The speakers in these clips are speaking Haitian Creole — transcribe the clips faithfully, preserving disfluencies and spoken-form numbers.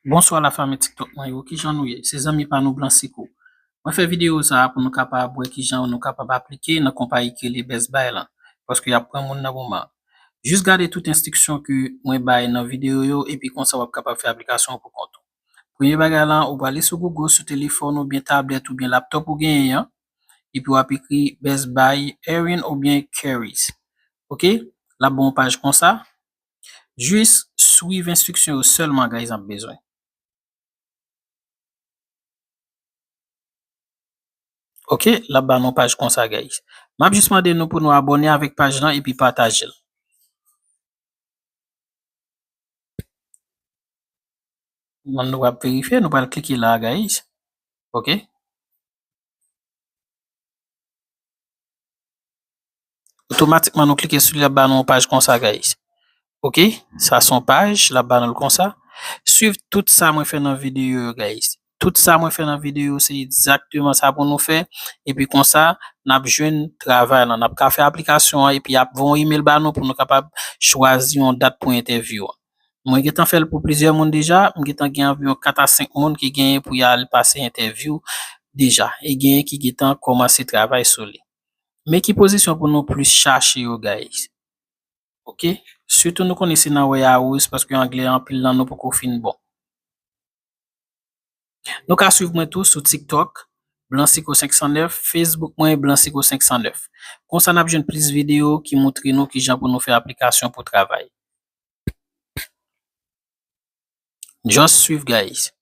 Bonswa lafanmi TikTok mwen yo, kijan nou ye? Se zanmi pa nou Blansico. Mwen fè videyo sa a pou nou kapab wè kijan nou kapab aplike nan konpayi ki rele Best Buy lan, paske y ap pran moun nan moman an. Jis gade tout enstriksyon ke mwen bay nan videyo yo, epi konsa w ap kapab fè aplikasyon an pou kont ou. Premye bagay la, ou prale sou Google, sou telefòn oubyen tablèt oubyen laptop ou genyen an, epi w ap ekri Best Buy Erin oubyen Caris. Oke? L ap ba w yon paj konsa. Jis swiv enstriksyon yo sèlman, guys, n ap bezwen. Oke, l ap ba nou paj konsa, guys. M ap jis mande nou pou nou abòne avèk paj lan epi pataje l. Nan nou ap verifye, nou pral klike la, guys. Oke. Otomatikman, nou klike sou li, l ap ba nou yon paj konsa, guys. Oke, sa se yon paj, l ap ba nou l konsa. Swiv tout sa mwen fè nan videyo yo, guys. Tout sa mwen fè nan videyo, se egzakteman sa pou nou fè. Epi konsa, n ap jwenn travay lan. N ap ka fè aplikasyon an, epi y ap voye yon imèl ba nou pou nou kapab chwazi yon dat pou entèvyou an. Mwen gentan fè l pou plizyè moun deja. M gentan gen anviwon kat a senk moun ki genyen pou y al pase entèvyou deja. E genyen ki gentan kòmanse travay sou li. Men ki pozisyon pou nou plis chache yo, guys. Oke? Sitou nou konnen se nan warehouse, paske anglè anpil nan nou poko fin bon. Nou ka swiv mwen tou sou TikTok, Blansico senk san nèf, Facebook mwen, Blansico senk san nèf. Konsa, n ap jwenn plis videyo ki montre nou kijan pou nou fè aplikasyon pou travay. Just swiv, guys.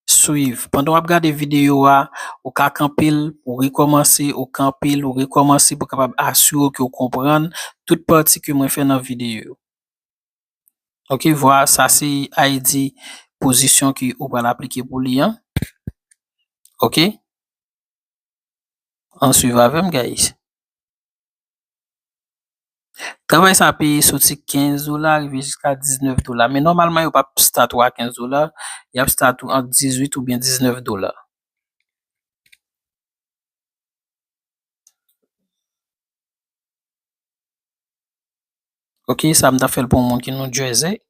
Swiv. Pandan w ap gade videyo a, ou ka kanpe l, ou rekòmanse, ou kanpe l, ou rekòmanse pou w kapab asire w ke w konprann tout pati ke mwen fè nan videyo yo. Oke, vwa, sa se I D pozisyon ke ou pral aplike pou li an. Oke? Ann swiv avè m, guys. Travay sa peye soti kenz dola rive jiska diznèf dola. Men nòmalman, yo p ap start ou a kenz dola. Y ap start ou ant dizuit oubyen diznèf dola. Oke, sa m ta fè l pou yon moun ki New Jersey.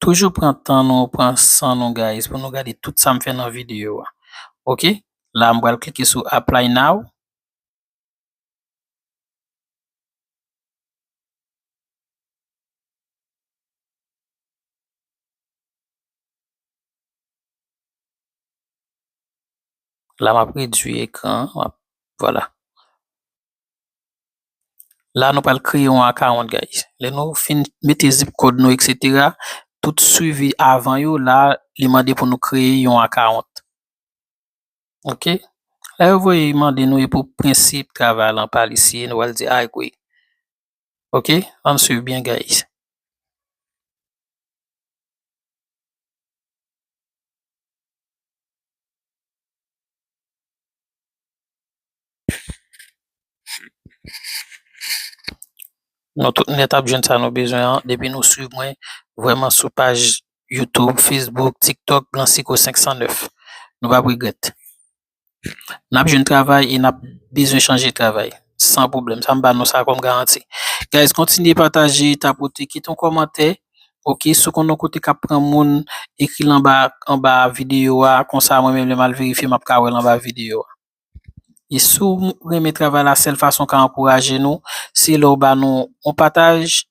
Toujou pran tan nou, pran san nou, guys, pou nou gade tout sa m fè nan videyo a. Oke? La, m pral klike sou Apply Now. La, m ap redui ekran an, m ap, vwala. La, nou pral kreye yon account, guys. Lè nou fin mete zip kòd nou, et cetera, tout swivi avan yo, la, li mande pou nou kreye yon account. Oke? La, yo voye mande nou e pou prensip travay lan, pral isi, nou pral di agree. Oke? Ann swiv byen, guys. Nou tout nèt ap jwenn sa nou bezwen an depi nou swiv mwen vrèman sou paj YouTube, Facebook, TikTok, Blansico senk san nèf. Nou p ap regrèt. N ap jwenn travay e n ap bezwen chanje travay. San pwoblèm. Sa m ba nou sa kòm garanti. Guys, kontinye pataje, tapote, kite yon kòmantè. Oke, si w konn yon kote k ap pran moun, ekri l anba, anba videyo a. Konsa, mwen menm, lè m al verifye, m ap ka wè l anba videyo a. E si w renmen travay la, sèl fason w ka ankouraje nou, se lè w ba nou yon pataj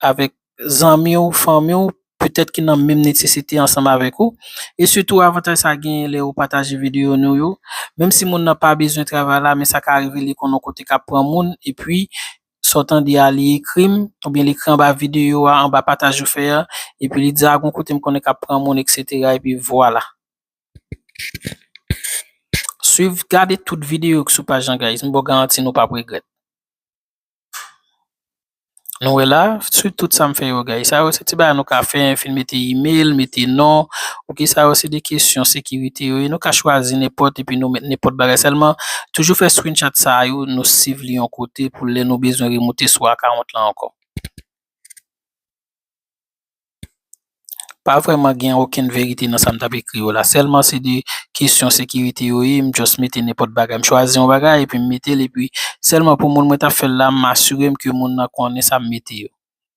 avèk zanmi w, fanmi w, petèt ki nan menm nesesite ansanm avèk ou. E sitou, avantaj sa genyen lè ou pataje videyo nou yo. Menm si moun nan pa bezwen travay la, men sa ka rive li konn yon kote k ap pran moun, epi sa w tande a, li ekri m, oubyen li ekri anba videyo a, anba pataj ou fè a, epi li di, "A, gon kote m konnen k ap pran moun, et cetera," epi vwala. Swiv, gade tout videyo k sou paj lan, guys. M ba w garanti nou p ap regrèt. Nou wè la, swiv tout sa m fè yo, guys. Sa yo se ti bagay nou ka fè, fin mete email, mete non. Oke, sa yo se de kesyon sekirite yo. E nou ka chwazi nenpòt, epi nou met nenpòt bagay. Sèlman, toujou fè screenshot sa yo, nou save li yon kote pou lè nou bezwen remoute sou account lan ankò. Pa vrèman gen okenn verite nan sa m t ap ekri yo la. Sèlman se de kesyon sekirite yo ye, m just mete nenpòt bagay. M chwazi yon bagay epi m mete l, epi sèlman pou moun mwen t ap fè l la, m asire m ke moun nan konnen sa m mete yo.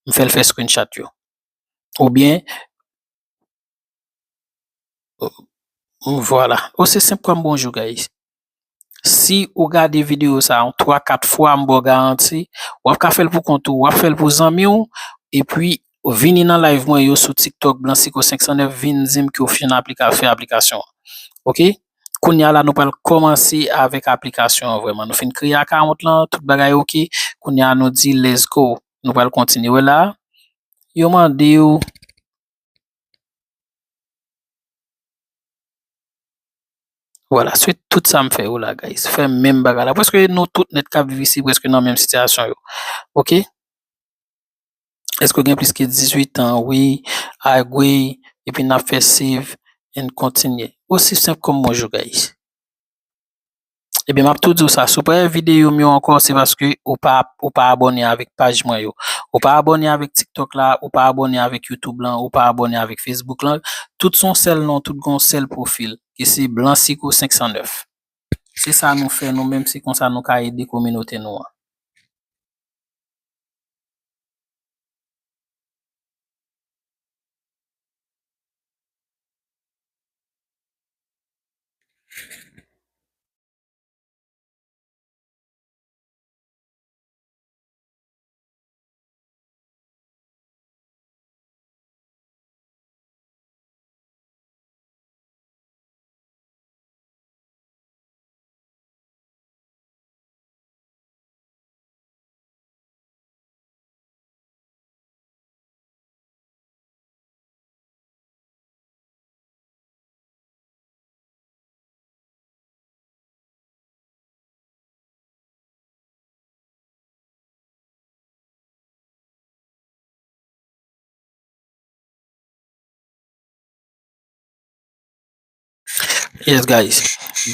M fè l fè screenshot yo. Oubyen, vwala. Osi senp kòm bonjou, guys. Si ou gade videyo sa a yon twa, kat fwa, m ba w garanti, w ap ka fè l pou kont ou, w ap fè l pou zanmi w, epi vini nan live mwen yo sou TikTok, Blansico senk san nèf, vin di m ke w fin aplika-, fè aplikasyon an. Oke? Kounye a la, nou pral kòmanse avèk aplikasyon an vrèman. Nou fin kreye akawont lan, tout bagay oke. Kounye a, nou di let's go. Nou pral kontinye. Wè la, yo mande w. Vwala, se tout sa m fè yo la, guys. Fè menm bagay la. Prèske nou tout nèt k ap viv isi, prèske nan menm sitiyasyon yo. Oke? Èske w gen plis ke dizuit an? Wi. Agree. Epi n ap fè save and continue. Osi senp kòm bonjou, guys. Ebyen, m ap tou di w sa, si w pa wè videyo m yo ankò, se paske ou pa, ou pa abòne avèk paj mwen yo. Ou pa abòne avèk TikTok la, ou pa abòne avèk YouTube lan, ou pa abòne avèk Facebook lan. Tout se yon sèl non, tout gen yon sèl pwofil, ki se Blansico senk san nèf. Se sa nou fè nou menm, se konsa nou ka ede kominote nou an. Yes, guys.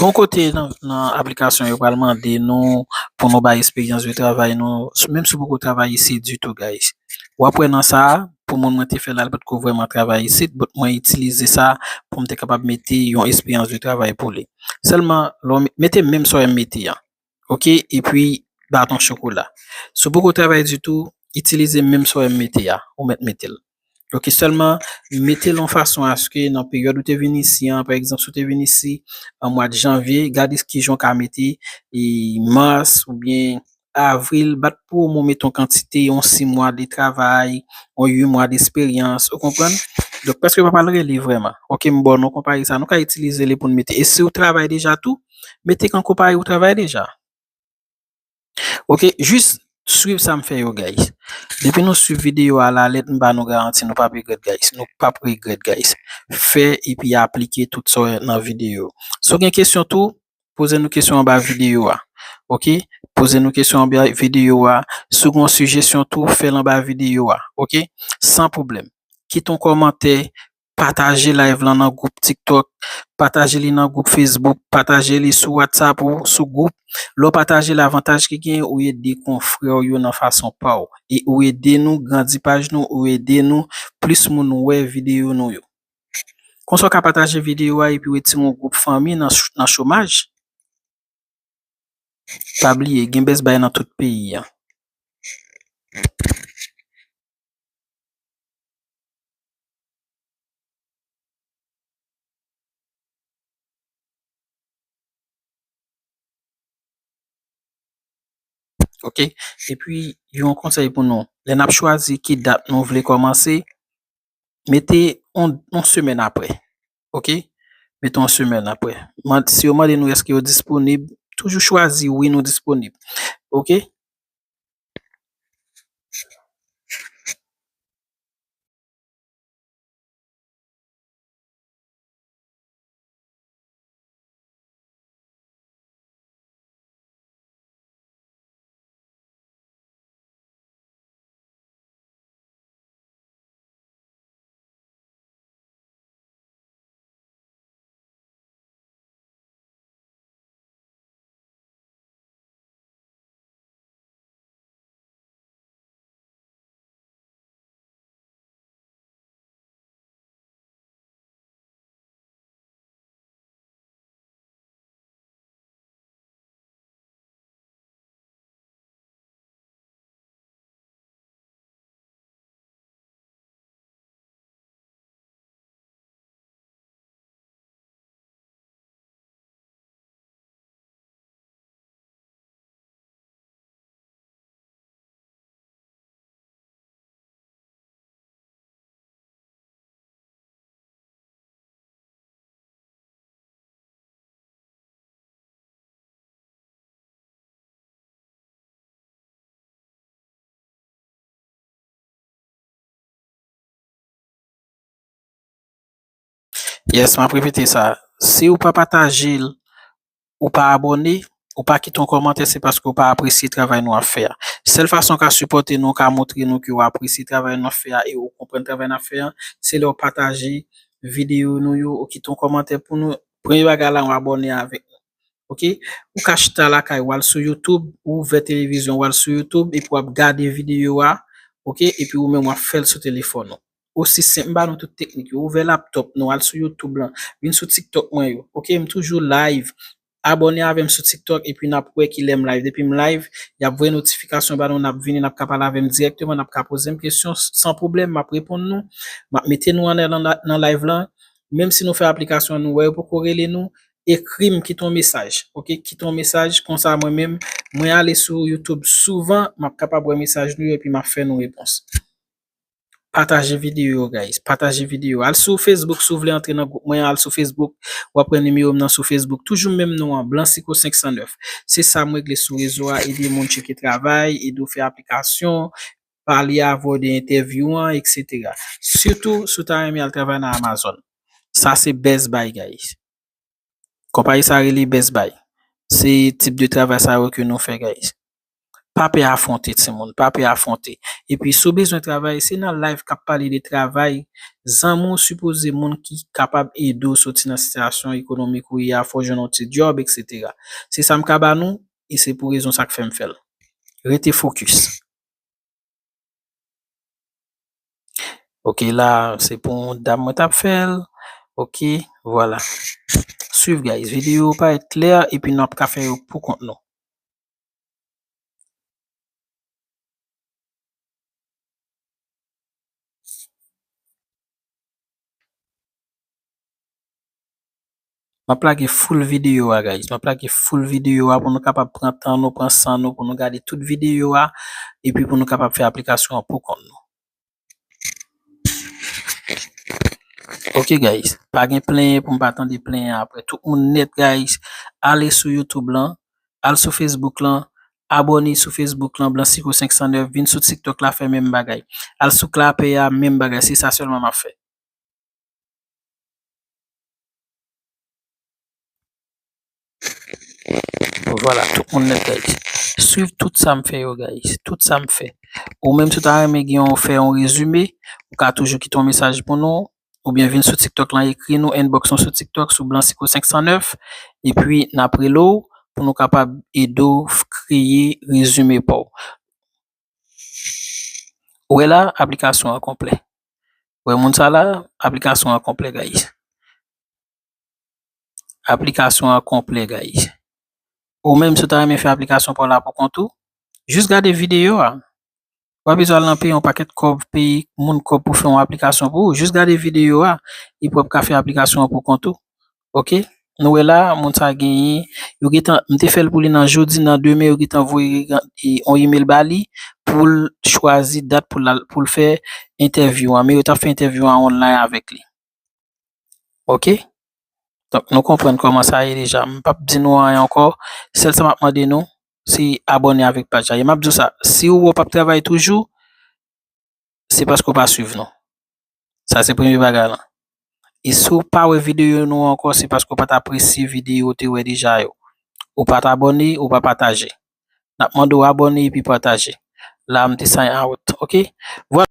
Gon kote nan, nan aplikasyon yo pral mande nou pou nou bay eksperyans de travay nou, menm si w poko travay isit ditou, guys. W ap wè nan sa a, pou moun mwen te fè la, li potko vrèman travay isit, but mwen itilize sa pou m te kapab mete yon eksperyans de travay pou li. Sèlman, lè w me-, mete menm sa w mete an. Oke? Epi, baton chokola. Si w poko travay ditou, itilize menm sa w mete a, ou mèt mete l. Oke, sèlman, mete l yon fason aske nan peryòd ou te vin isi an, pa egzanp, si w te vin isi an mwa de janvye, gade ki jan w ka mete, e, mas oubyen avril, bat pou omwen mete yon kantite, yon sis mwa de travay, yon uit mwa de esperyans, ou konprann? Donk, prèske pa pral rele vrèman. Oke, m ba w non konpayi sa, nou ka itilize li pou n mete. E si w travay deja tou, mete kan konpayi ou travay deja. Oke, jis swiv sa m fè yo, guys. Depi nou swiv videyo a la lèt, m ba nou garanti nou p ap regrèt, guys. Nou p ap regrèt, guys. Fè epi aplike tout sa w wè nan videyo. Si w gen kesyon tou, poze nou kesyon anba videyo a. Oke? Poze nou kesyon anba videyo a. Si w gen yon sijesyon tou, fè l anba videyo a. Oke? San pwoblèm. Kite yon kòmantè, pataje live lan nan gwoup TikTok, pataje li nan gwoup Facebook, pataje li sou WhatsApp ou sou gwoup. Lè w pataje l, avantaj ki gen, ou ede konfrè w yo nan fason pa w. E ou ede nou grandi paj nou, ou ede nou plis moun wè videyo nou yo. Konsa w ka pataje videyo a epi w retire yon gwoup fanmi nan ch-, nan chomaj. Pa bliye, gen Best Buy nan tout peyi a. Oke? Epi, yon konsèy pou nou. Lè n ap chwazi ki dat nou vle kòmanse, mete yon, yon semèn apre. Oke? Mete yon semèn apre. Man-, si yo mande nou èske yo disponib, toujou chwazi wi nou disponib. Oke? Yes, m ap repete sa. Si ou pa pataje l, ou pa abòne, ou pa kite yon kòmantè, se paske ou pa apresye travay nou ap fè a. Sèl fason w ka sipòte nou, w ka montre nou ke w apresye travay nou ap fè a e ou konprann travay n ap fè a, se lè w pataje videyo nou yo, ou kite yon kòmantè pou nou. Premye bagay la, w abòne avèk nou. Oke? Ou ka chita lakay, w al sou YouTube, ou ouvè televizyon, w al sou YouTube, epi w ap gade videyo a, oke? Epi ou menm w ap fè l sou telefòn ou. Osi senp, m ba nou tout teknik yo. Ouvè laptòp nou, al sou YouTube lan, vin sou TikTok mwen yo. Oke, m toujou live. Abòne avè m sou TikTok epi n ap wè kilè m live. Depi m live, y ap voye notifikasyon ba nou, n ap vini, n ap ka pale avè m dirèkteman, n ap ka poze m kesyon san pwoblèm, m ap reponn nou. M ap mete nou anlè nan, nan live lan. Menm si nou fè aplikasyon an, nou wè yo poko rele nou, ekri m, kite yon mesaj. Oke, kite yon mesaj, konsa mwen menm, mwen ale sou YouTube souvan, m ap kapab wè mesaj nou yo epi m ap fè nou repons. Pataje videyo yo, guys. Pataje videyo. Al sou Facebook si w vle antre nan gwoup mwen, al sou Facebook. W ap wè nimewo m nan sou Facebook. Toujou menm non an, Blansico senk san nèf. Se sa m regle sou rezo a, ede moun tcheke travay, ede w fè aplikasyon, pale avè w de entèvyou an, etsetera. Sitou si w ta renmen al travay nan Amazon. Sa se Best Buy, guys. Konpayi sa rele Best Buy. Se tip de travay sa yo ke nou fè, guys. Pa pè afwonte, timoun. Pa pè afwonte. Epi, si w bezwen travay, se nan live k ap pale de travay. Zanmi w sipoze moun ki kapab ede w soti nan sitiyasyon ekonomik ou ye a, fè w jwenn yon ti djòb, etsetera. Se sa m ka ba nou, e se pou rezon sa k fè m fè l. Rete fokis. Oke, la, se pou yon dam mwen t ap fè l. Oke, vwala. Swiv, guys. Videyo yo parèt klè, epi nou ap ka fè yo pou kont nou. M ap lage full videyo a, guys. M ap lage full videyo a pou nou kapab pran tan nou, pran san nou, pou nou gade tout videyo a, epi pou nou kapab fè aplikasyon an pou kont nou. Ok, guys. Pa gen plenyen pou m pa tande plenyen apre. Tout moun nèt, guys. Ale sou YouTube lan. Al sou Facebook lan. Abòne sou Facebook lan, Blansico senk san nèf. Vin sou TikTok la, fè menm bagay. Al sou Clapper a, menm bagay. Se sa sèlman m ap fè. Vwala, tout moun nèt, guys. Swiv tout sa m fè yo, guys. Tout sa m fè. Ou menm, si w ta renmen gen yon, fè yon rezime, ou ka toujou kite yon mesaj pou nou, oubyen vin sou TikTok lan, ekri nou, inbox nou sou TikTok, sou Blansico senk san nèf, epi n ap rele w pou nou kapab ede w f-, kreye rezime pa w. Ou wè la, aplikasyon an konplè. Wè moun sa la, aplikasyon an konplè, guys. Aplikasyon an konplè, guys. Ou menm, si w ta renmen fè aplikasyon pa w la pou kont ou, jis gade videyo a. W ap bezwen al nan peye yon pakèt kòb, peye moun kòb pou fè yon aplikasyon pou ou. Jis gade videyo a, epi w ap ka fè aplikasyon an pou kont ou. Ok? Nou wè la, moun sa genyen, yo gentan, m te fè l pou li nan jodi, nan demen, yo gentan voye, e, yon email ba li pou l chwazi dat pou l al, pou l fè entèvyou an. Men yo t ap fè entèvyou an online avèk li. Ok? Donk, nou konprann kòman sa ye deja. M p ap di nou anyen ankò. Sèl sa m ap mande nou, se abòne avèk paj la. E m ap di w sa, si ou wè w p ap travay toujou, se paske w pa swiv nou. Sa se premye bagay lan. E si w pa wè videyo nou ankò, se paske w pa t apresye videyo w te wè deja yo. Ou pa t abòne, ou pa pataje. N ap mande w abòne epi pataje. La, m te sign out, ok? Vwala.